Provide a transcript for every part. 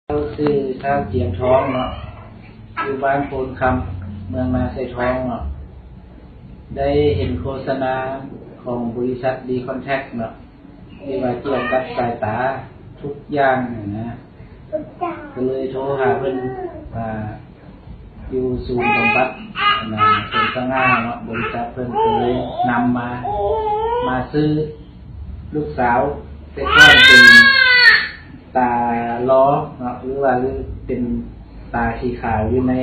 ເຮົາຊື່ ທ້າວ ຈຽມທອງ ເນາະ, ຢູ່ບ້ານໂພນຄຳ ເມືອງນາຊາຍທອງ ເນາະ. ໄດ້ເຫັນໂຄສະນາຂອງບໍລິສັດ ດີຄອນແທັກ ເນາະ ທີ່ວ່າກ່ຽວກັບສາຍຕາທຸກຢ່າງຫັ້ນນະ, ກໍເລີຍໂທຫາເພິ່ນວ່າ ຢູ່ສູນບຳບັດອັນນາ ເພິ່ນສະຫງ່າເນາະ, ບໍລິສັດເພິ່ນກໍເລີຍນຳມາ ມາຊື້ລູກສາວ ແຕ່ກ່ອນເປັນຕາຫຼໍເນາະ ຫຼືວ່າ ຫຼືເປັນຕາສີຂາວຢູ່ໃນ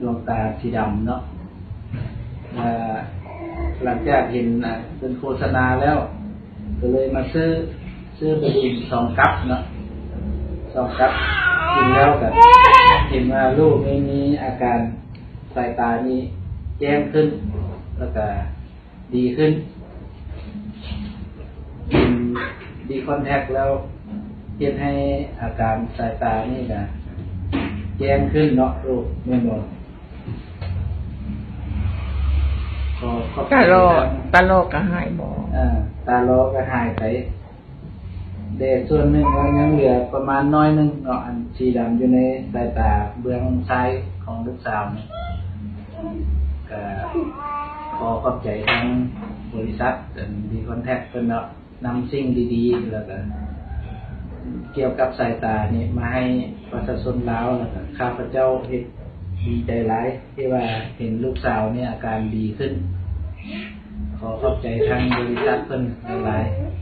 ດວງຕາສີດຳເນາະ. ເອີ ຫຼັງຈາກເຫັນ ອາ ເພິ່ນໂຄສະນາແລ້ວ ກໍເລີຍມາຊື້ ຊື້ໄປກິນສອງກັບເນາະ, ສອງກັບ ກິນແລ້ວກໍເຫັນວ່າລູກນີ້ມີອາການສາຍຕານີ້ແຈ້ງຂຶ້ນ ແລ້ວກໍດີຂຶ້ນ. ກິນດີຄອນແທັກແລ້ວ ເຮັດໃຫ້ອາການສາຍຕານີ້ກໍແຈ້ງຂຶ້ນເນາະລູກ, ແມ່ນບໍ່? ຂໍຂອບໃຈ ຕາຫຼໍ ທາງ ຕາຫຼໍກໍຫາຍບໍ່? ເອີ ຕາຫຼໍກໍຫາຍໄປ ແຕ່ສ່ວນໜຶ່ງ ແລ້ວຍັງເຫຼືອປະມານໜ້ອຍໜຶ່ງເນາະ, ອັນສີດຳຢູ່ໃນສາຍຕາເບື້ອງຊ້າຍຂອງລູກສາວນີ້. ກໍຂໍຂອບໃຈທາງບໍລິສັດ ອັນ ດີຄອນແທັກ ເພິ່ນເນາະ, ນຳສິ່ງດີໆ ແລ້ວກໍກ່ຽວກັບສາຍຕານີ້ມາໃຫ້ປະຊາຊົນລາວ, ແລ້ວກໍຂ້າພະເຈົ້າເຮັດດີໃຈຫຼາຍ ທີ່ວ່າເຫັນລູກສາວນີ້ອາການດີຂຶ້ນ. ຂໍຂອບໃຈທາງບໍລິສັດເພິ່ນຫຼາຍໆ.